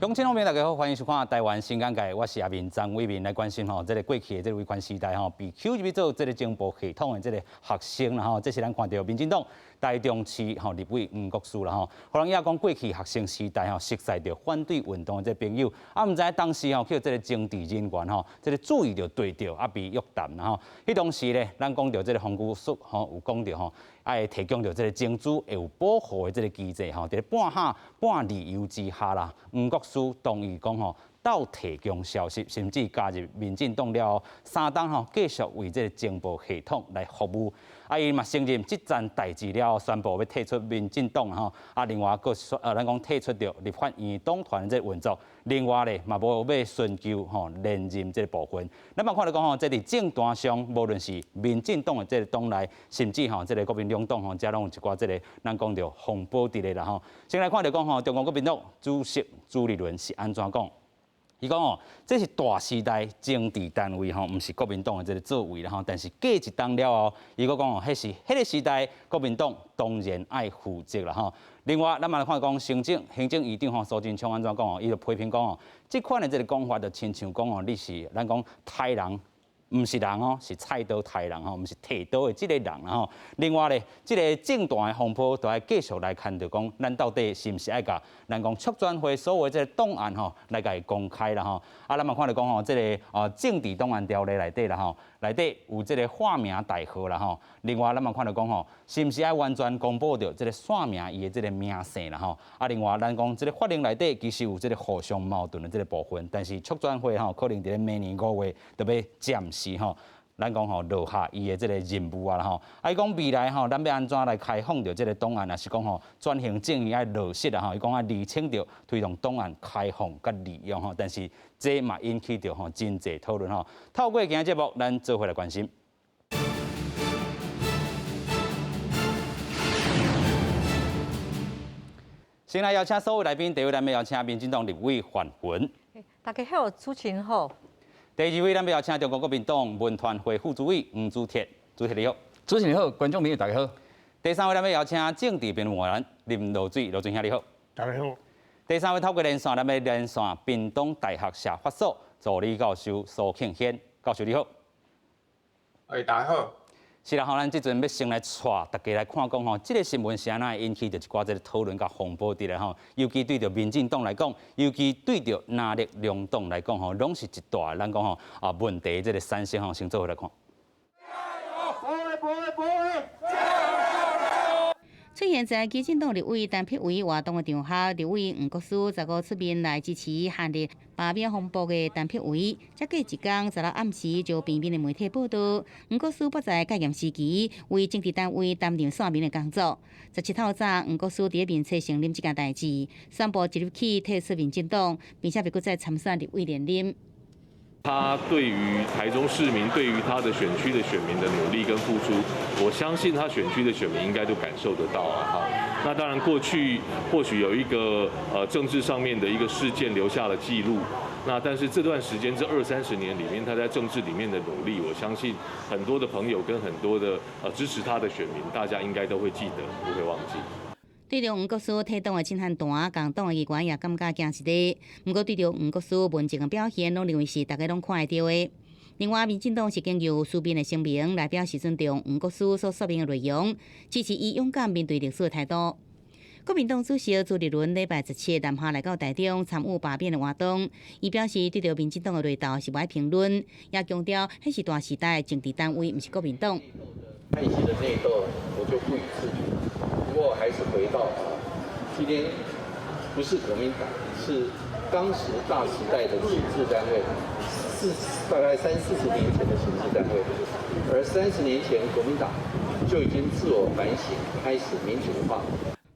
鄉親朋友大家好，歡迎收看《台灣新眼界》，我是阿明張偉明來關心吼，這个過去的這个威權時代吼，被扣入去做這个情報系統的這个學生啦吼，這是咱看著民進黨台中市吼立委黃國書啦吼，予人也講過去學生時代吼，熟似著反對運動的這个朋友，啊，毋知當時吼去這个情治人員吼，這个注意著對著啊被約談啦吼，彼當時咧，咱講著這个黃國書吼有講著吼，愛提供著這个情資會有保護的這个機制吼，佇咧半嚇半利誘之下啦，黃國書同意講吼，鬥提供消息，甚至加入民進黨了後，3冬吼繼續為這个情報系統來服務。啊，伊嘛承認這件代誌了後，宣布欲退出民進黨吼。啊，另外閣咱講退出著立法院黨團這个運作。另外咧嘛無欲尋求吼連任這个部分。咱嘛看著講吼，這佇政壇上，無論是民進黨的這个黨內，甚至吼這个國民兩黨吼，遮攏有一寡這个咱講著風波佇咧啦吼。先來看著講吼，中國國民黨主席朱立倫是按怎講？伊講哦，這是大時代政治單位吼，毋是國民黨的這个作為啦吼。但是過一冬了後，伊閣講哦，彼是彼个時代，國民黨當然愛負責啦吼。另外，咱嘛來看講行政院長吼蘇貞昌按怎講哦，伊就批評講哦，這款的這个講法就親像講哦，你是咱講刣人。毋是人哦，是菜刀刣人吼，毋是提刀的這个人吼。另外咧，這个政壇的風波都愛繼續來看著講，咱到底是毋是愛共咱講促轉會所有這个檔案吼來共伊公開啦吼。啊，咱嘛看著講吼，這个政治檔案條例內底啦吼，內底有這个化名代號啦吼。另外，咱嘛看著講吼，是毋是愛完全公布著這个姓名伊的這个名姓啦吼。啊，另外咱講這个法令內底其實有這个互相矛盾的這个部分，但是促轉會吼可能佇咧明年5月就欲暫時吼，咱講吼落下伊的這个任務啊啦吼。啊，伊講未來吼，咱欲按怎來開放著這个檔案，抑是講吼轉型正義愛落實啊吼。伊講愛釐清著推動檔案開放佮利用吼，但是這嘛引起著吼真濟討論吼。透過今日節目，咱做伙來關心。先來邀請所有來賓，第一位咱欲邀請民進黨立委范雲。大家好，主持人好。第二位，咱欲邀請中國國民黨文團會副主委黃祖鐵，祖鐵你好。主持人好，觀眾朋友大家好。第三位，咱欲邀請政治評論員林羅水，羅水兄你好。大家好。第三位透過連線，咱欲連線屏東大學社法所助理教授蘇慶軒教授你好。哎，大家好。是啦，吼，咱這陣欲先來帶大家來看講吼，這个新聞是按怎引起著一寡這个討論佮風波佇咧吼，尤其對著民進黨來講，尤其對著藍綠兩黨來講吼，攏是一大咱講吼啊問題這个產生吼，先做伙來看。出現在基進黨立委陳柏惟活動的場合，立委黃國書15出面來支持陷入罷免風波的陳柏惟。才過一工，16暗時就平面的媒體報道，黃國書不在戒嚴時期為政治單位擔任線民的工作。17透早，黃國書佇咧面冊承認這件代誌，宣布即日起退出民進黨，並且袂閣再參選立委連任。他對於台中市民，對於他的選區的選民的努力跟付出，我相信他選區的選民應該都感受得到啊！哈，那當然過去或許有一個政治上面的一個事件留下了記錄，那但是這段時間這二三十年裡面，他在政治裡面的努力，我相信很多的朋友跟很多的支持他的選民，大家應該都會記得，不會忘記。對著黃國書退黨的震撼彈，共黨的議員也感覺驚一下。毋過對著黃國書文靜的表現，攏認為是大家攏看會著的。另外，民進黨是經由書面的聲明來表示尊重黃國書所說明的內容，支持伊勇敢面對歷史的態度。國民黨主席朱立倫禮拜17南下來到台中參與罷免的活動，伊表示對著民進黨的內鬥是無愛評論，也強調彼是大時代政治單位，毋是國民黨。派系的內鬥，我就不予置評。不過還是回到啊，今天不是國民黨，是當時大時代的情治單位，是大概三四十年前的情治單位，而30年前國民黨就已經自我反省，開始民主化。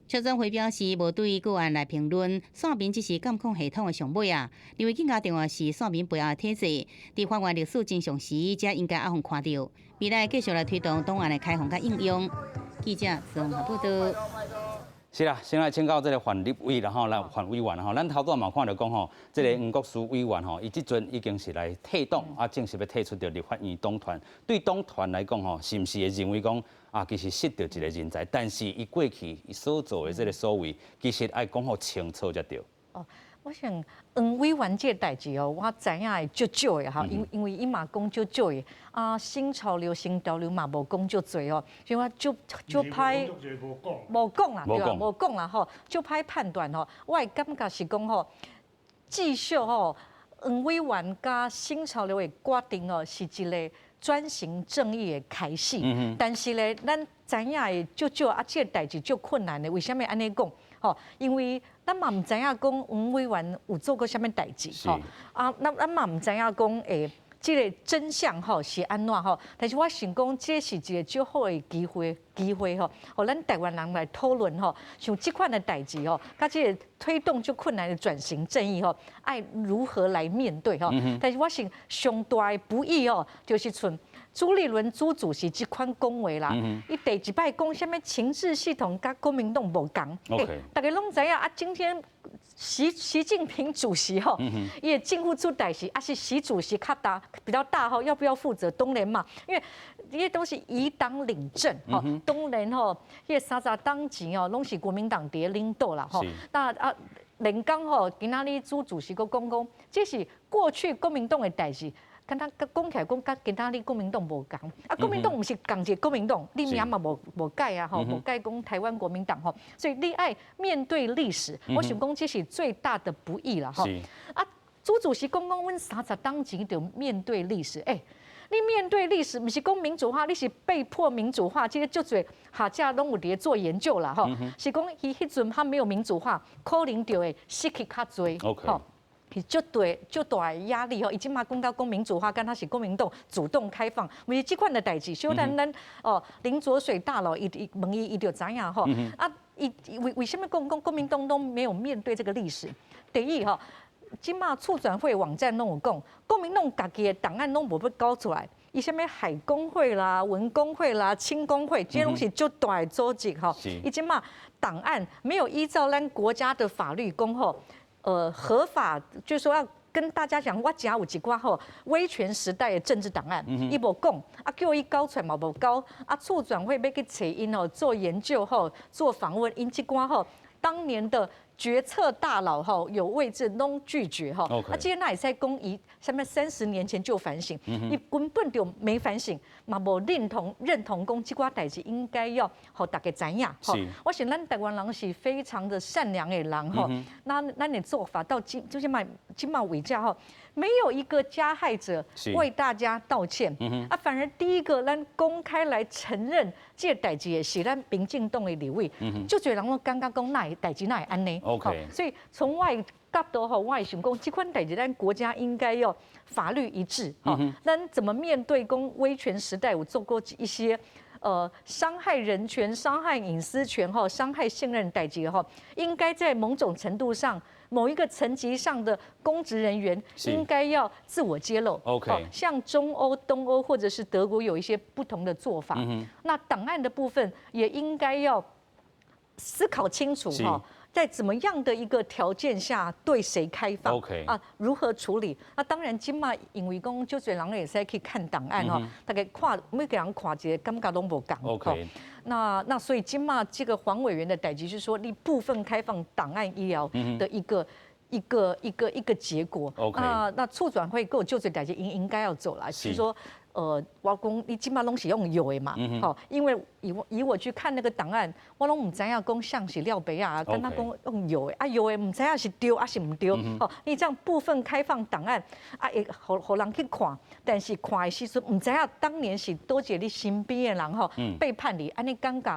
促轉會表示，無對個案來評論，線民只是監控系統的上尾啊，認為更加重要是線民背後的體制，佇還原歷史真相時，才應該愛予看著。未來繼續來推動檔案的開放佮應用。記者綜合報道。是啦，先來請教這个范立委啦吼，來范委員吼，咱頭拄仔嘛看著講吼，這个黃國書委員吼，伊這陣已經是來退黨，啊，正式欲退出著立法院黨團。對黨團來講吼，是毋是會認為講啊，其實失著一个人才，但是伊過去伊所做的這个所為，其實愛講予清楚才對。哦，我想黃委員這個代誌哦，我知影會足少的吼，因為伊嘛講足少的，啊，新潮流新潮流嘛無講足濟哦，所以我足足歹無講啦，對吧？無講啦吼，足歹判斷吼，我的感覺是講吼，至少吼，黃委員佮新潮流的決定哦，是一個轉型正義的開始。但是咧，咱知影的足少啊，這個代誌足困難的，為啥物按呢講？吼，因為咱嘛毋知影講黃委員有做過啥物代誌，吼啊，咱嘛毋知影講這個真相吼是按怎吼？但是我想講，這是一個足好的機會吼，予咱台灣人來討論吼，像這款的代誌吼，佮這個推動足困難的轉型正義吼，愛如何來面對吼？但是我想上大的不易哦，就是像朱立倫朱主席這款講話啦，伊第一擺講啥物情治系統佮國民黨無仝，大家攏知影啊。今天習近平主席吼，伊的政府出代誌，啊是習主席較大比較大吼，要不要負責？當然嘛，因為這些都是以黨領政吼，當然吼，彼個30黨前哦，攏是國民黨佇咧領導啦吼。那啊，連講吼，今仔日朱主席閣講講，這是過去國民黨的代誌。敢若講起來講，佮今仔日國民黨無仝，啊，國民黨毋是仝一個國民黨，你名嘛無改啊吼，無改講台灣國民黨吼，所以你愛面對歷史，我想講這是最大的不易啦吼。啊，朱主席講講，阮30黨前就面對歷史，欸，你面對歷史，毋是講民主化，你是被迫民主化，這個足濟學者攏有佇咧做研究啦吼，是講伊彼陣他沒有民主化，可能就會失去較濟。是足大足大的壓力吼，伊這馬講到講民主化，敢若是國民黨主動開放，毋是這款的代誌。小等咱哦，林濁水大佬伊伊問伊，伊就知影吼。啊，伊為啥物講講國民黨都沒有面對這個歷史？第一吼，這馬促轉會網站攏有講，國民黨家己的檔案攏無欲交出來。伊啥物海工會啦、文工會啦、青工會，這攏是足大的組織吼。伊這馬檔案沒有依照咱國家的法律講吼。合法就是說要跟大家講，我遮有一寡吼威權時代的政治檔案，伊無講，啊叫伊交出來嘛無交，啊促轉會欲去揣𪜶吼做研究吼做訪問，𪜶這寡吼當年的決策大佬吼有位置攏拒絕吼，啊這哪會使講伊啥物30年前就反省，伊根本就沒反省，嘛無認同講這寡代誌應該要予大家知影吼。我想咱台灣人是非常的善良的人吼，那咱的做法到今就是嘛這馬為止吼，沒有一個加害者為大家道歉，啊，反而第一個咱公開來承認這個代誌的是咱民進黨的立委，足濟人攏感覺講哪會代誌哪會按呢？ 所以從外角度吼，我會想講，這款代誌咱國家應該要法律一致，吼，咱怎麼面對講威權時代有做過一些傷害人權、傷害隱私權、吼，傷害信任代誌吼，應該在某種程度上，某一個層級上的公職人員應該要自我揭露。 像中歐、東歐或者是德國有一些不同的做法。那檔案的部分也應該要思考清楚哈，在怎麼樣的一個條件下對誰開放 啊？如何處理？那當然，這馬因為講足濟人會使去看檔案吼，大家看每個人看一個感覺攏無仝。 那所以這馬這個黃委員的代誌是說，你部分開放檔案醫療的一個結果。 那促轉會閣足濟代誌應該要做啦，是說。我講你這馬攏是用藥的嘛，吼，因為以我去看那個檔案，我攏毋知影講啥是廖北亞，敢若講用藥的，啊藥的毋知影是對抑是毋對，吼，你這樣部分開放檔案，啊會予人去看，但是看的時陣毋知影當年是佗一個你身邊的人吼背叛你，按呢感覺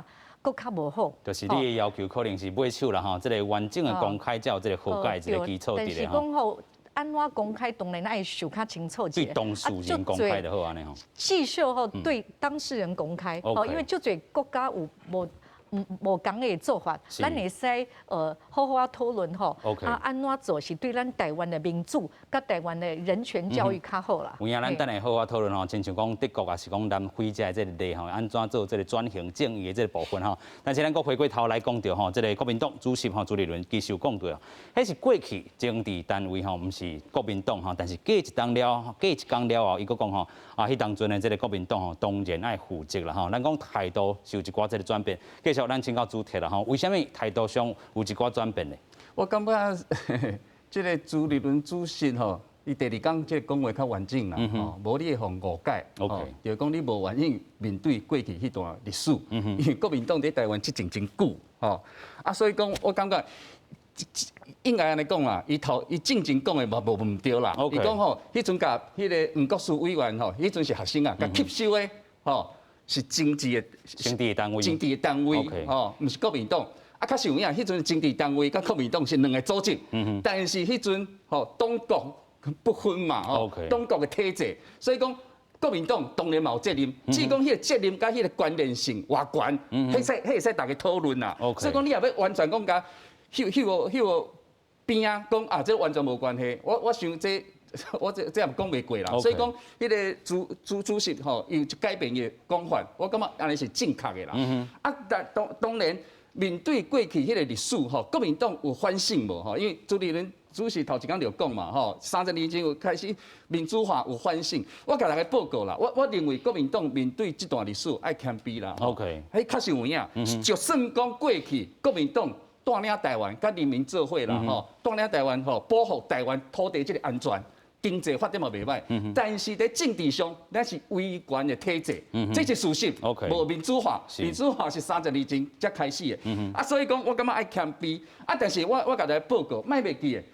閣較無好。就是你的要求可能是尾手啦吼，這個完整的公開才有這個和解這個基礎佇咧吼。按怎公開當然愛想較清楚。對當事人公開就好按呢吼。至少吼對當事人公開，哦，因為足濟國家有無仝的做法，咱會使好好仔討論吼，啊按怎做是對咱台灣的民主佮台灣的人權教育較好啦。有影，咱等下好好討論吼，親像講德國抑是講南非這個例吼，按怎做這個轉型正義的這個部分吼。但是咱閣回過頭來講著吼，這個國民黨主席吼朱立倫其實有講著，彼是過去政治單位吼，毋是國民黨吼。但是過一工了後，伊閣講吼，啊，彼當陣的這個國民黨吼，當然愛負責啦吼。咱講態度是有一寡這個轉變，繼續咱請教主題啦吼，為啥物態度上有一寡轉變呢？我感覺這個朱立倫主席吼，伊第二工這個講話較完整啦，吼，無你會予誤解，就是講你無願意面對過去彼段歷史，因為國民黨佇台灣執政真久，吼，啊，所以講我感覺應該按呢講啦，伊頭伊進前講的嘛無毋對啦，伊講吼，彼陣共彼個黃國書委員吼，彼陣是學生啊，共吸收的吼是政治的政治單位，政治的單位，吼，毋是國民黨。啊，確實有影，彼陣政治單位佮國民黨是兩個組織，但是彼陣吼黨國不分嘛，吼，黨國的體制，所以講國民黨當然嘛有責任，只是講彼個責任佮彼個關聯性偌懸，彼會使大家討論啦。所以講你若欲完全講共彼個邊仔講啊，這完全無關係。我想這我這也講袂過啦。所以講，彼個朱主席吼，伊改變伊的講法，我感覺按呢是正確的啦。啊，但當然面對過去彼個歷史吼，國民黨有反省無吼？因為朱立倫主席頭一工就講嘛吼，30年前有開始民主化有反省。我共大家報告啦，我認為國民黨面對這段歷史愛謙卑啦。 彼確實有影，就算講過去國民黨帶領台灣佮人民做伙啦吼，帶領台灣吼保護台灣土地這個安全，經濟發展嘛袂歹，但是佇政治上，咱是威權的體制，這是事實。無民主化，民主化是30年前才開始的。啊，所以講我感覺愛謙卑。啊，但是我共大家報告，莫袂記得，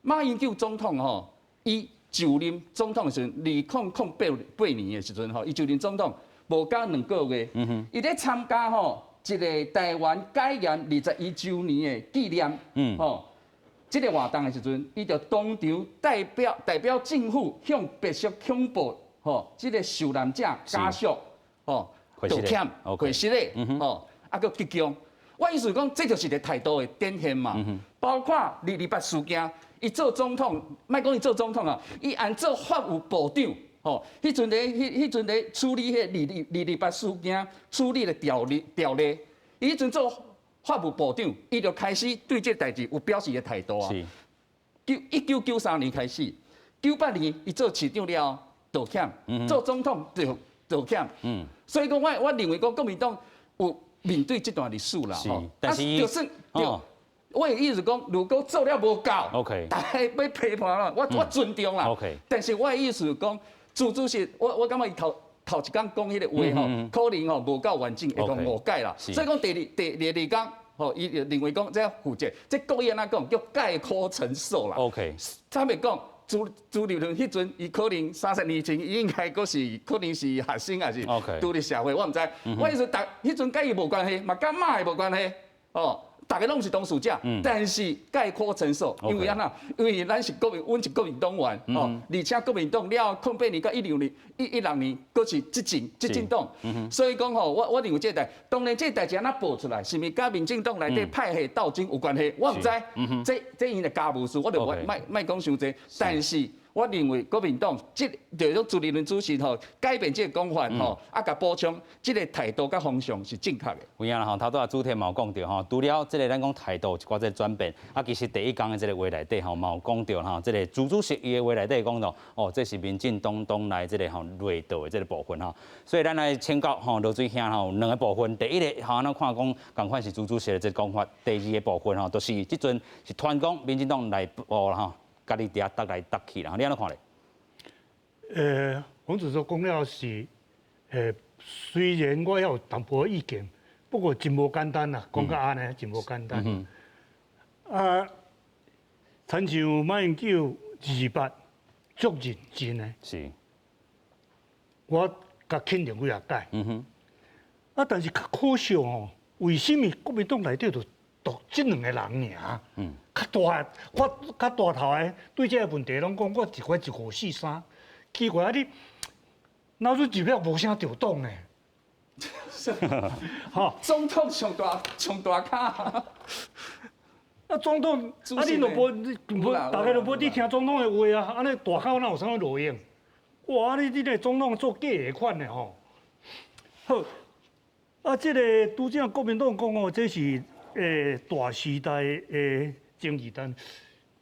馬英九總統吼，伊就任總統的時陣，2008年的時陣吼，伊就任總統無夠2個月，伊咧參加吼一個台灣解嚴21週年的紀念，吼。這個活動的時陣，伊就當場代表政府向白色恐怖吼，這個受難者家屬吼道歉、悔失禮，吼，啊，閣鞠躬。我意思講，這就是一個態度的展現嘛。包括228事件，伊做總統，莫講伊做總統啊，伊按做法務部長，吼，彼陣咧處理彼個228事件處理的條例，伊彼陣做法務部長，伊就開始對這個代誌有表示的態度啊。1993年開始，98年伊做市長了道歉，做總統就道歉。所以講我認為講國民黨有面對這段歷史啦。但是就算我的意思講，如果做了無夠，大家欲批判啦，我尊重啦。 但是我的意思講，朱主席，我感覺伊頭一工講彼個話吼，可能吼無夠完整，會予誤解啦。所以講第二工，吼，伊就認為講這負責，這國語按怎講叫概括陳述啦。 坦白講，朱立倫彼陣，伊可能30年前，伊應該閣是可能是學生，還是獨立社會，我毋知。我意思，逐彼陣佮伊無關係，嘛佮馬的無關係，哦。逐家攏是當事者，但是概括陳述，因為按怎？因為咱是國民，阮是國民黨員，哦，而且國民黨了08年到16年、16年，閣是執政黨，所以講吼，我認為這代，當然這代誌按怎報出來，是毋是佮民進黨內底派系鬥爭有關係？我毋知，這𪜶的家務事，我就莫講傷濟，但是我認為國民黨這就是講朱立倫主席吼改變這個講法吼，啊，共補充這個態度佮方向是正確的。有影啦吼，頭拄仔主題嘛有講著吼，除了這個咱講態度一寡這個轉變，啊，其實第一工的這個話內底吼嘛有講著吼，這個朱主席伊的話內底講到，哦，這是民進黨黨內這個吼內鬥的這個部分吼，所以咱來請教吼羅水兄吼兩個部分，第一個吼咱看講仝款是朱主席的這個講法，第二個部分吼，就是這陣是傳講民進黨內部吼，家己佇遐鬥來鬥去啦，你按怎看咧？洪子洲講了是，雖然我有淡薄意見，不過真無簡單啦，講甲按呢，真無簡單。啊，親像馬英九228足認真的，我共肯定幾若擺。啊，但是較可惜哦，為什麼國民黨內底就獨這兩個人爾？較大，我較大頭的對這個問題攏講，我一塊一五四三，奇怪啊你，腦子入了無啥著黨呢？吼，總統上大咖。啊，總統，啊你若無無，大家都無佇聽總統的話啊，按呢大咖哪有啥物路用？哇，你這個總統做假的款的吼。好，啊，這個拄才國民黨講哦，這是大時代的爭議，但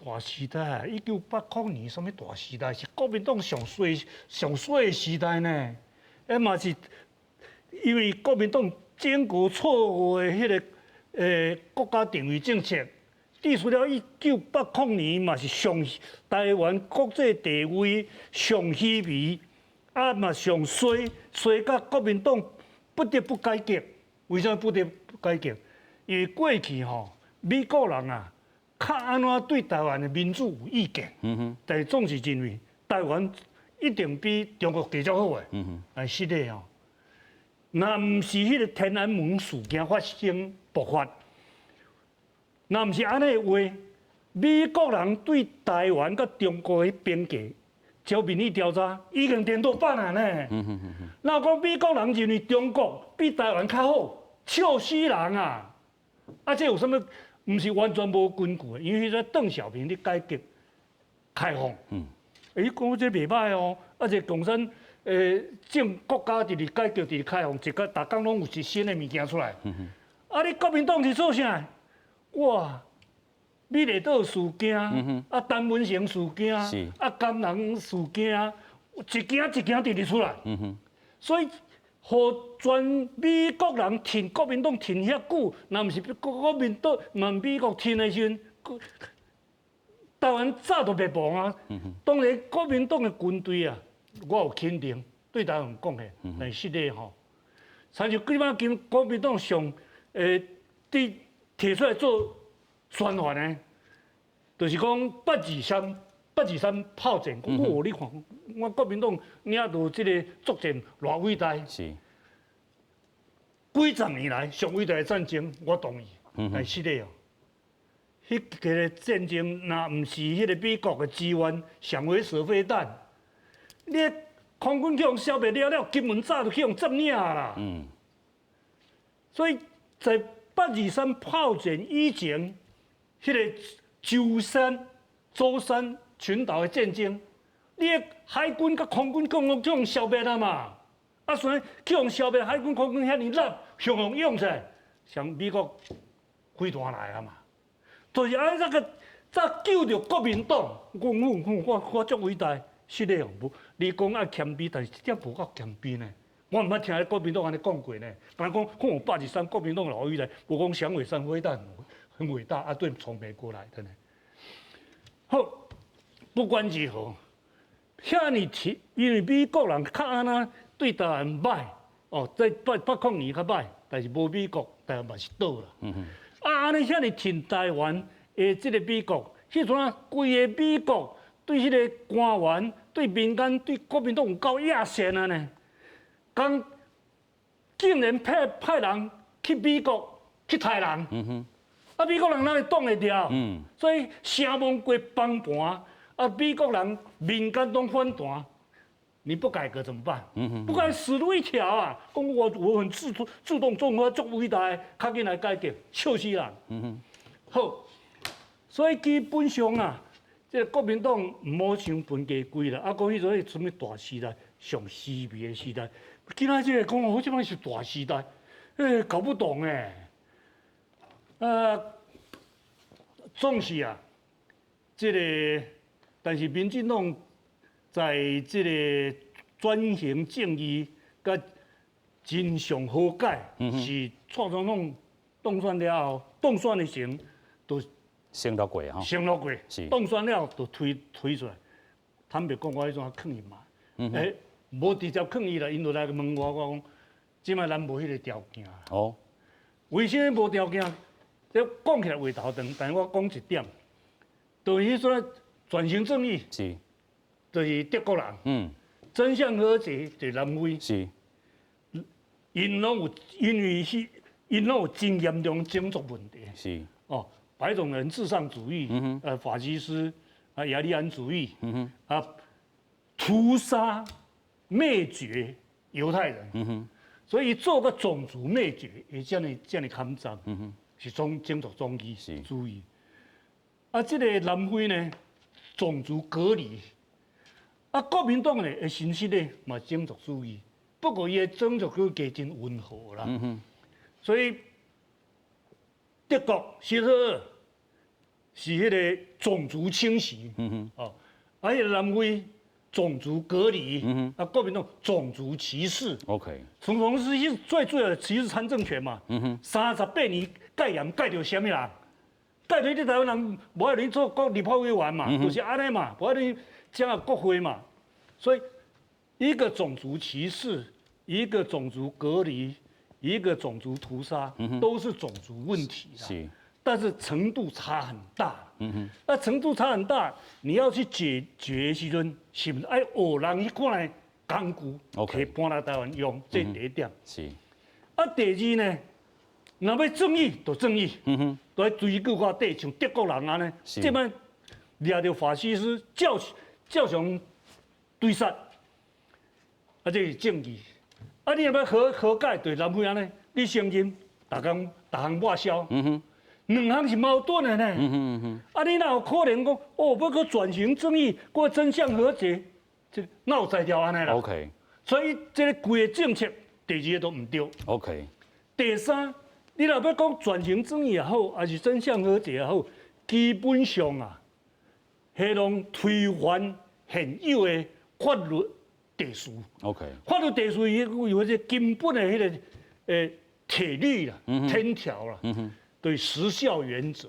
大時代，1980年啥物大時代？是國民黨上衰上衰的時代呢。彼嘛是因為國民黨整個錯誤的彼個國家定位政策，历史了1980年嘛是上台灣國際地位上虛微，啊嘛上衰，衰甲國民黨不得不改革。為啥不得不改革？因為過去吼美國人啊，較按怎對台灣的民主有意見，但是總是認為台灣一定比中國繼續好的。但實際吼，若毋是彼個天安門事件發生爆發，若毋是按呢話，美國人對台灣佮中國的邊界，照民意調查已經顛倒版啊呢。若講美國人認為中國比台灣較好，笑死人啊！啊，這有啥物？毋是完全無根據的，因為彼陣鄧小平咧改革開放，欸，講這袂䆀哦，啊，這共產政國家佇咧改革，佇咧開放，一個逐工攏有一新的物件出來。啊，你國民黨是做啥？哇！美麗島事件，啊，陳文成事件，啊，甘南事件，一件一件直直出來。所以，予全美國人挺國民黨挺遐久，若毋是國民黨，嘛美國挺的時陣，台灣早就滅亡啊。當然，國民黨的軍隊啊，我有肯定對台灣貢獻，但是實際吼，親像這擺今國民黨上佇提出來做宣傳的，就是講823炮戰，哦，你看，我國民黨領導這個作戰偌偉大。幾十年來上偉大的戰爭，我同意。但實際哦，彼個戰爭若毋是彼個美國的支援，響尾蛇飛彈，你空軍去予消滅了了，金門早就去予佔領啦。所以在823炮戰以前，彼個舟山群島的戰爭，你的海軍佮空軍共共去予消滅了嘛？啊，所以去予消滅海軍空軍遐爾力，雄雄用起來，像美國飛彈來啊嘛，就是按呢這個才救著國民黨。我足偉大，實際上無。你講愛謙卑，但是這點無夠謙卑呢。我毋捌聽國民黨按呢講過呢。敢講講823國民黨老偉大，無講響尾蛇飛彈很偉大啊，對，從美國來的呢。好，不管如何，遐爾提，因為美國人較按怎對台灣䆀，哦，在80年較䆀，但是無美國，台灣嘛是倒啦。啊，按呢遐爾挺台灣的這個美國，彼陣啊，規个美國對彼個官員、對民間、對國民黨有夠野心啊呢。講竟然派人去美國去刣人，啊，美國人哪會擋會牢？所以城門過崩盤，啊，美國人民間攏反彈，你不改革怎麼辦？不改死路一條啊！講我很自動綜合足偉大，較緊來改革，笑死人。好，所以基本上啊，這個國民黨毋好傷分家規啦。啊，講彼陣啥物大時代，上虛微的時代。今仔這個講，好這擺是大時代，欸，搞不懂欸。啊，總是啊，這個，但是民進黨在這個轉型正義佮真相和解，是蔡總統當選了後，當選的時陣就承諾過吼，承諾過，當選了就推出來。坦白講，我彼陣勸伊嘛，欸，無直接勸伊啦，𪜶就來問我，我講，這擺咱無彼個條件。為啥物無條件？這講起來話頭長，但是我講一點，就是彼陣轉型正義，就是德國人，真相和解就是南非，𪜶攏有，因為是𪜶攏有真嚴重種族問題，哦，白種人至上主義，法西斯，啊，雅利安主義，啊，屠殺滅絕猶太人，所以做個種族滅絕，會遮爾遮爾慘重，是種族主義。啊，這個南非呢，種族隔離。啊，國民黨呢，會信息呢，嘛種族主義。不過伊的種族主義真溫和啦。所以德國希特勒是彼個種族清洗，哦，啊，彼個南非種族隔離，啊，國民黨種族歧視。 從從是最主要的歧視參政權嘛。38年戒嚴戒著啥物人？蓋對你台灣人無愛你做國立法委員嘛，就是按呢嘛，無愛你加入國會嘛。所以一個種族歧視，一個種族隔離，一個種族屠殺，都是種族問題啦。但是程度差很大。那程度差很大，你要去解決時陣，是毋是愛學人彼款的工具，可以搬來台灣用？這是第一點。啊，第二呢，若欲正義就正義，都愛追究到底，像德國人按呢，這擺掠著法西斯，照照常追殺，啊，這是正義。啊，你若欲和解，對南非按呢，你承認，逐工逐項抹消。兩項是矛盾的呢。啊，你哪有可能講哦？欲閣轉型正義，閣真相和解，這哪有才調按呢啦 所以這个規个政策，第二个都毋對。 第三，你若欲講轉型正義也好，抑是真相和解也好，基本上啊，彼攏推翻現有的法律秩序。 法律秩序伊有一個根本的彼个鐵律啦、天條啦。對時效原則。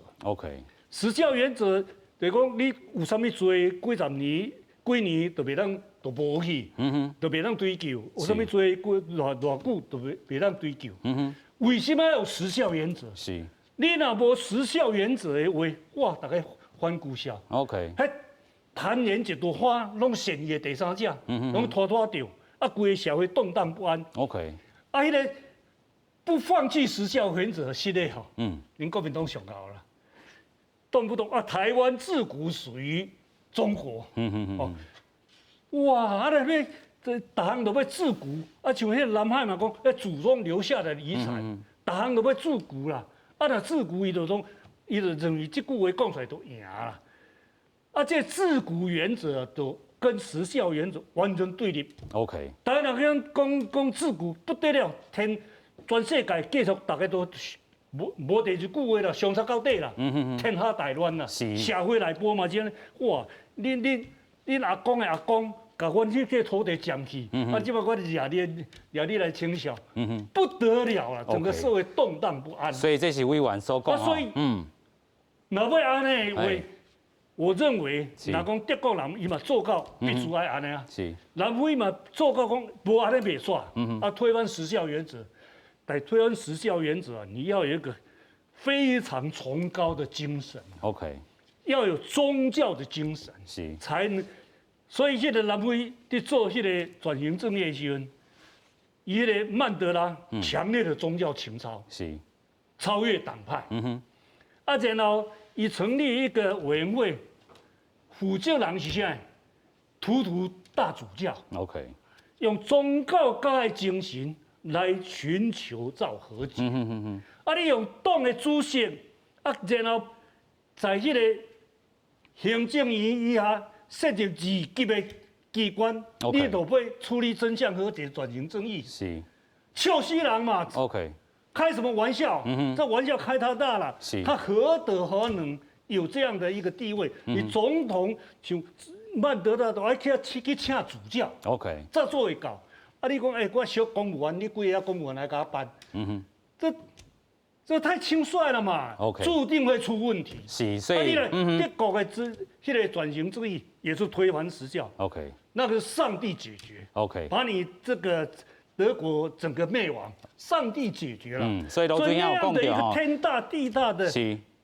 時效原則就是講你有啥物罪，幾十年、幾年就袂當就無去，就袂當追究。有啥物罪，幾偌偌久就袂當追究。為什麼要有時效原則？你若無時效原則的話，哇，逐家反蠱痟。 彼曇言一朵花，攏善意的第三者，攏拖拖著，啊，規个社會動盪不安。 啊，彼个不放棄時效原則，是的吼。恁國民黨上𠢕啦，動不動啊，台灣自古屬於中國。哦，哇，啊，那欲這逐項都欲自古，啊，像彼个南海嘛講，彼祖宗留下的遺產，逐項都欲自古啦。啊，若自古伊就講，伊就認為這句話講出來就贏啦。啊，這自古原則都跟時效原則完全對立。 台灣人講講自古不得了，天全世界繼續逐家都無無第二句話啦，相殺到底啦，天下大亂啦，社會內部嘛是按呢，哇！恁阿公的阿公，共阮這個土地佔去，啊，這擺我掠你掠你來清算，不得了啦，整個社會動盪不安。所以這是委員所講。所以，若欲按呢話，我認為，若講德國人伊嘛做到必須愛按呢啊。南非嘛做到講無按呢袂煞，啊，推翻時效原則。但推翻時效原則啊，你要有一個非常崇高的精神。 要有宗教的精神，才能。所以這个南非佇做彼个轉型正義的時陣，伊彼个曼德拉強烈的宗教情操，超越黨派。啊，然後伊成立一個委員會，負責人是啥？圖圖大主教。 用宗教家的精神來尋求造和解。啊，你用黨的主席，啊，然後在彼個行政院以下設立二級的機關，你就欲處理真相和解、轉型正義。笑死人嘛。 開什麼玩笑？這玩笑開太大了。他何德何能有這樣的一個地位？你總統像曼德拉都愛去去請主教。 才做會到。啊！你講，欸，我小公務員，你幾个公務員來共我辦？這太輕率了嘛。 注定會出問題。是，所以，啊，你德國的這彼个轉型正義也是推翻時效。 那個是上帝解決。 把你這個德國整個滅亡，上帝解決了。所以羅尊有講到一個天大地大的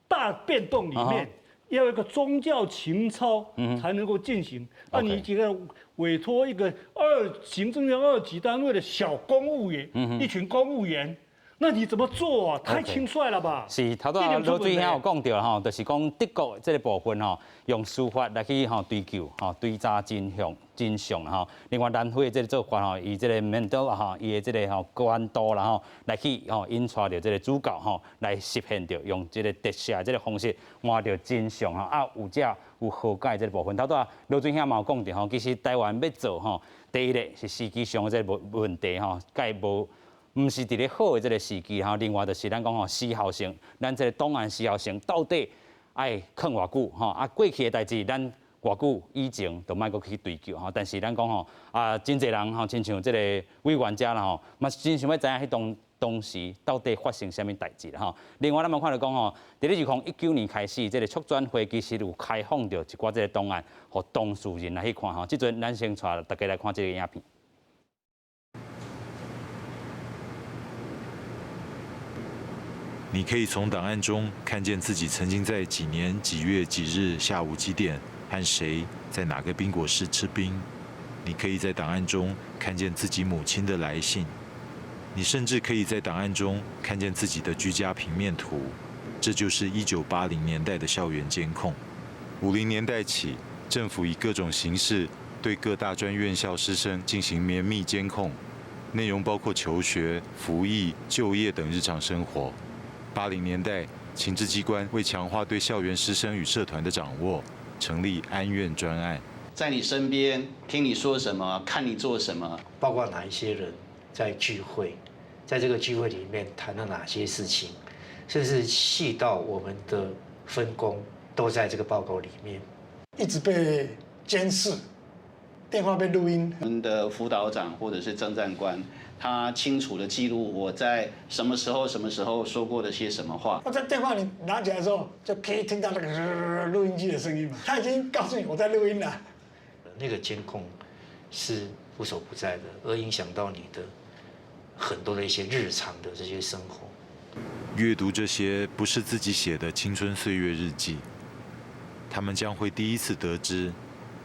大變動裡面，要一個宗教情操才能夠進行。那你這個委託一個行政院二級單位的小公務員，一群公務員，那你怎麼做啊？太輕率了吧？是，頭拄仔羅水兄有講著吼，就是講德國這个部分吼，用司法來去吼追究吼追查真相真相吼。另外南非的這个做法吼，伊這个曼德拉吼，伊的這个吼權度啦吼，來去吼引帶著這个主教吼來實現著用這个特赦這个方式換著真相吼。啊，有這有和解這个部分。頭拄仔羅水兄嘛有講著吼，其實台灣欲做吼，第一个是時機上的這个問題吼，蓋無。毋是佇咧好的這个時機吼，另外就是咱講吼時效性，咱這个檔案時效性到底愛囥偌久吼？啊，過去的代誌咱偌久以前就莫閣去追究吼。但是咱講吼啊，真濟人吼，親像這个委員遮啦吼，嘛真想欲知影彼當。當時到底發生啥物代誌啦吼。另外，咱嘛看著講吼，佇咧2019年開始，這個促轉會其實有開放著一寡這個檔案，予當事人來去看吼。這陣咱先帶大家來看這個影片。你可以從檔案中看見自己曾經在幾年幾月幾日下午幾點和誰在哪個冰果室吃冰。你可以在檔案中看見自己母親的來信。你甚至可以在檔案中看見自己的居家平面圖。這就是1980年代的校園監控。50年代起，政府以各種形式對各大專院校師生進行綿密監控，內容包括求學、服役、就業等日常生活。80年代，情治機關為強化對校園師生與社團的掌握，成立安院專案。在你身邊聽你說什麼，看你做什麼，包括哪一些人在聚會，在這個聚會裡面談了哪些事情，甚至細到我們的分工都在這個報告裡面。一直被監視，電話被錄音。我們的輔導長或者是政戰官，他清楚的記錄我在什麼時候、什麼時候說過的些什麼話。我在電話裡拿起來的時候，就可以聽到那個錄音機的聲音嘛。他已經告訴你我在錄音了。那個監控是無所不在的，而影響到你的很多的一些日常的這些生活。閱讀這些不是自己寫的青春歲月日記，他們將會第一次得知，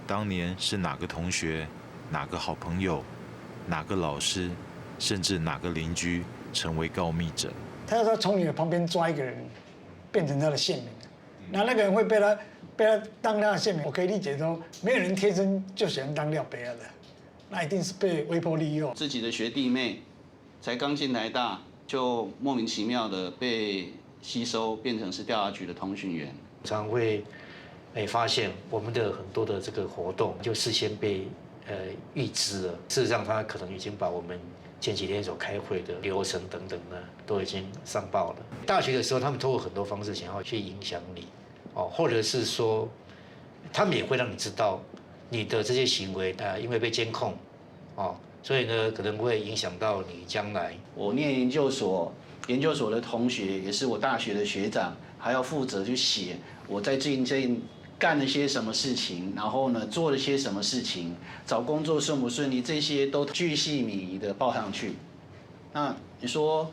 當年是哪個同學、哪個好朋友、哪個老師，甚至哪個鄰居成為告密者。他要說從你的旁邊抓一個人，變成他的線民，那那個人會被他當他的線民。我可以理解說，沒有人天生就喜歡當廖白仔的，那一定是被威迫利誘。自己的學弟妹才剛進台大，就莫名其妙的被吸收，變成是調查局的通訊員。常會發現我們的很多的這個活動就事先被預知了。事實上，他可能已經把我們前幾天所開會的流程等等呢，都已經上報了。大學的時候，他們透過很多方式想要去影響你，哦，或者是說，他們也會讓你知道你的這些行為，因為被監控，哦，所以呢，可能會影響到你將來。我念研究所，研究所的同學也是我大學的學長，還要負責去寫我在最近幹了些什麼事情，然後呢做了些什麼事情，找工作順不順利，這些都巨細靡遺的報上去。那你說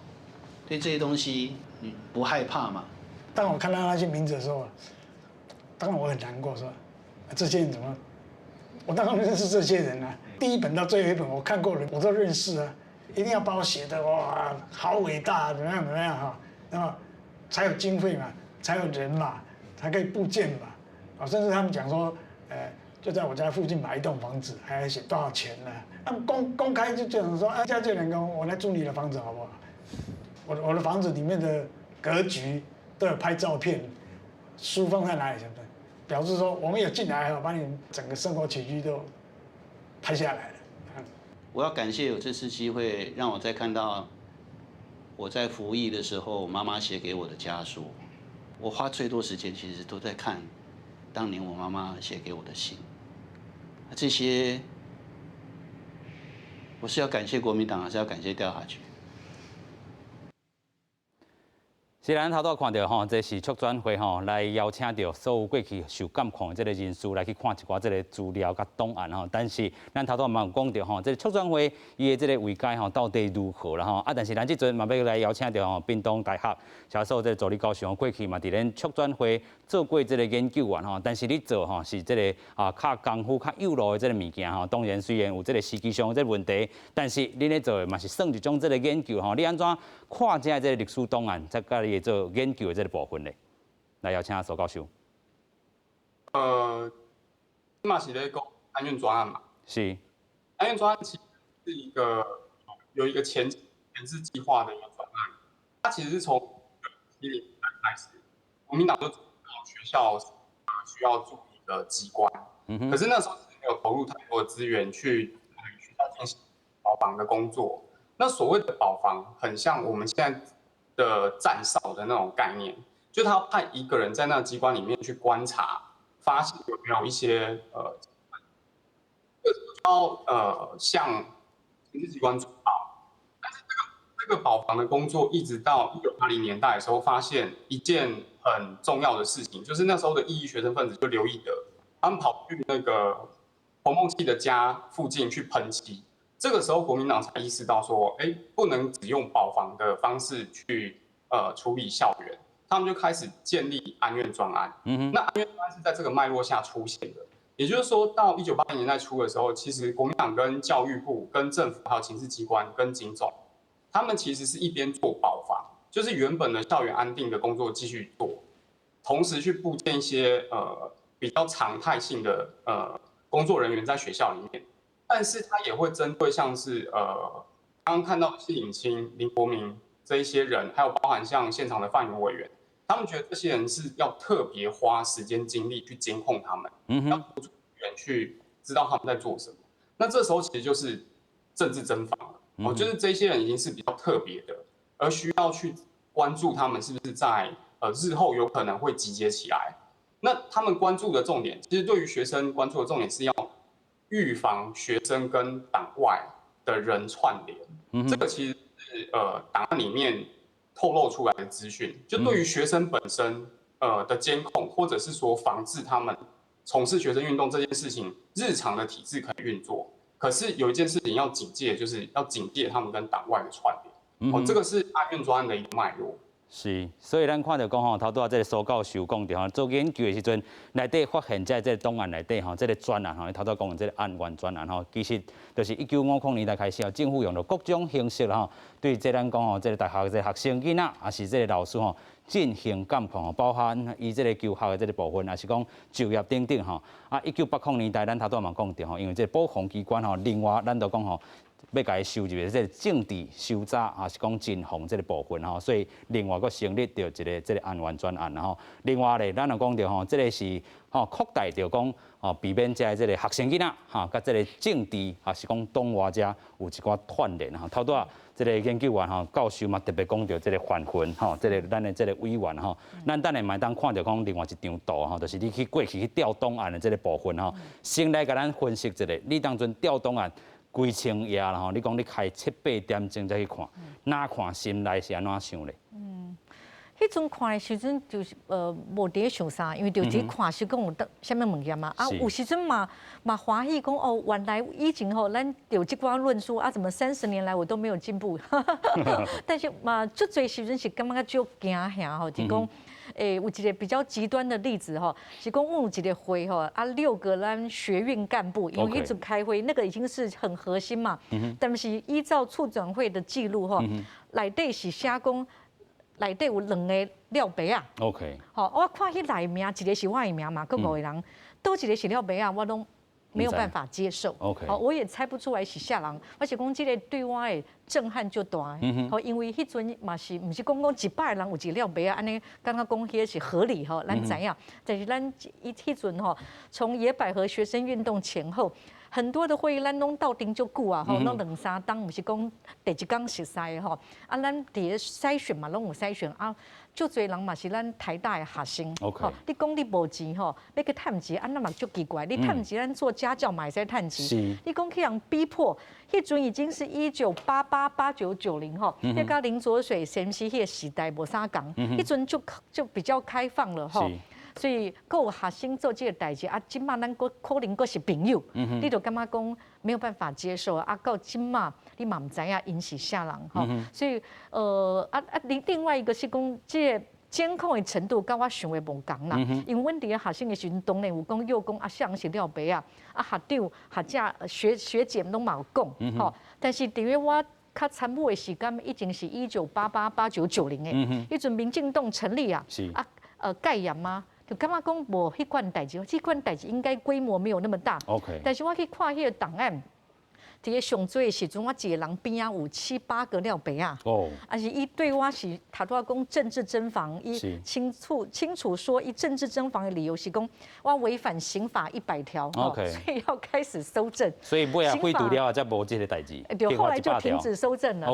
對這些東西你不害怕嗎？當我看到那些名字的時候，當然我很難過，說這些人怎麼？我當然認識這些人啊，第一本到最後一本我看過的我都認識啊，一定要把我寫的哇好偉大，怎麼樣怎麼樣哈，那麼才有經費嘛，才有人嘛，才可以佈建嘛，啊，甚至他們講說，就在我家附近買一棟房子，還要寫多少錢呢？那麼公開就這樣說，哎，家這人講，我來住你的房子好不好？我的房子裡面的格局都有拍照片，書放在哪裡什麼的，表示說我們有進來，把你整個生活起居都拍下來了。我要感謝有這次機會，讓我再看到我在服役的時候，媽媽寫給我的家書。我花最多時間其實都在看當年我媽媽寫給我的信。這些我是要感謝國民黨，還是要感謝調查局？是咱頭拄看著吼，這是促轉會吼來邀請著所有過去受監控的這個人士來去看一寡這個資料佮檔案吼。但是咱頭拄嘛有講著吼，這個促轉會伊的這個位階吼到底如何啦吼？啊，但是咱這陣嘛欲來邀請著吼，屏東大學社所這個助理教授過去嘛佇咱促轉會做過這個研究員吼。但是你做吼是這個啊較功夫較幼路的這個物件吼。當然雖然有這個時機上的這個問題，但是恁咧做的嘛是算一種這個研究吼。你按怎看這個歷史檔案，再佮你做研究的這個部分咧？來邀請蘇教授。嘛是咧講安院專案嘛。是。安院專案其實是一個有一個前置計劃的一個專案，它其實是從70年代開始，國民黨就知道學校需要駐一個機關，可是那時候沒有投入太多的資源去學校進行保防的工作。那所謂的保防，很像我們現在的站哨的那種概念，就他派一個人在那個機關裡面去觀察，發現有沒有一些要向情治機關報，但是這個這個保防的工作一直到1980年代的時候，發現一件很重要的事情，就是那時候的異議學生分子就劉一德，他們跑去那個彭孟緝的家附近去噴漆。這個時候國民黨才意識到說，哎，不能只用保防的方式去處理校園，他們就開始建立安院專案。那安院專案是在這個脈絡下出現的。也就是說，到1980年代初的時候，其實國民黨跟教育部、跟政府、還有情治機關、跟警總，他們其實是一邊做保防，就是原本的校園安定的工作繼續做，同時去布建一些比較常態性的工作人員在學校裡面，但是他也會針對像是剛剛看到謝穎清、林國明這一些人，還有包含像現場的范雲委員，他們覺得這些人是要特別花時間精力去監控他們，要投注資源去知道他們在做什麼。那這時候其實就是政治偵防了，哦，就是這些人已經是比較特別的，而需要去關注他們是不是在日後有可能會集結起來。那他們關注的重點，其實對於學生關注的重點是要預防學生跟黨外的人串聯。這個其實是檔案裡面透露出來的資訊，就對於學生本身的監控，或者是說防治他們從事學生運動這件事情，日常的體制可以運作。可是有一件事情要警戒，就是要警戒他們跟黨外的串聯。哦，這個是安院專案的一個脈絡。是，所以咱看著講吼，頭拄仔這個蘇教授講著吼，做研究的時陣，內底發現在這個檔案內底吼，這個專案吼，頭拄仔講的這個安院專案吼，其實就是1950年代開始吼，政府用著各種形式吼，對這咱講吼，這個大學這個學生囡仔，抑是這個老師吼，進行監控吼，包含伊這個求學的這個部分，抑是講就業等等吼。啊，1980年代咱頭拄仔嘛講著吼，因為這個保防機關吼，另外咱就講吼，欲共伊收入這個政治搜查，抑是講偵防這個部分吼，所以另外閣成立著一個這個安院專案吼。另外咧，咱又講著吼，這個是吼擴大著講吼，避免這個學生囡仔吼，佮這個政治抑是講黨外遮有一寡串聯吼。頭拄仔這個研究員吼教授嘛特別講著這個范雲吼，這個咱的這個委員吼，咱等下嘛會當看著講另外一張圖吼，就是你去過去去調檔案的這個部分吼，先來共咱分析一下，你當陣調檔案幾千頁啦吼，你講你開七八點鐘才去看，哪看心內是按怎想咧？嗯，彼陣看的時陣就是無佇咧想啥，因為就佇看是講有得啥物物件嘛。啊，有時陣嘛歡喜講哦，原來以前吼咱有這寡論述啊，怎麼30年來我都沒有進步？但是嘛，足濟時陣是感覺足驚嚇吼，就講。欸，有一個比較極端的例子吼，是講有一個會吼，啊六個咱學運幹部，因為一直開會，那個已經是很核心嘛。但是依照促轉會的記錄吼，內底是寫講內底有兩个廖白仔。 好，我看彼內名，一個是我的名嘛，閣五個人，佗一個是廖白仔，我攏沒有辦法接受。 好，我也猜不出來是啥人。我是講這個對我的震撼就大。好，因為彼陣嘛是毋是講講100個人有一個廖白仔，按呢感覺講彼個是合理吼，咱知影。但是咱伊彼陣吼，從野百合學生運動前後，很多的會議咱攏鬥陣足久啊，吼，攏兩三冬，毋是講第一工熟似的吼。啊，咱佇咧篩選嘛，攏有篩選啊，足濟人嘛是咱台大的學生。 你講你無錢吼，欲去趁錢，啊，那嘛足奇怪。你趁錢，咱做家教嘛會使趁錢。你講去予人逼迫，彼陣已經是1988、89、90吼，彼佮林濁水先生彼個時代無啥仝，彼陣就比較開放了吼。所以閣有學生做這個代誌啊，這馬咱閣可能閣是朋友，你就感覺講沒有辦法接受啊。到這馬你嘛毋知影𪜶是啥人吼，所以另外一個是講這個監控的程度，佮我想的無仝啦。因為阮佇咧學生的時陣，當然有講又講啊，啥人是廖白仔，啊學長、學姐、學姐攏嘛有講，吼。但是佇咧我較參與的時間，已經是1988、89、90的，彼陣民進黨成立啊，啊戒嚴嗎？就感覺講無彼款代誌，這款代誌應該規模沒有那麼大。 但是我去看彼個檔案，佇咧上濟的時陣，我一個人邊仔有七八個廖白仔。啊是伊對我是頭拄仔講政治偵防，伊清楚清楚說，伊政治偵防的理由是講我違反刑法100條， 所以要開始搜證。所以尾仔廢除了後，才無這個代誌。對，後來就停止搜證了。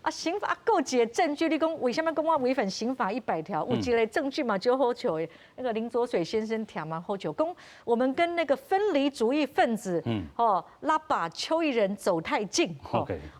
啊，刑法啊，閣有一個證據，你講為啥物講我違反刑法一百條？有一個證據嘛，就好笑的。那個林濁水先生聽嘛好笑，講我們跟那個分離主義分子，哦，拉把邱義仁走太近。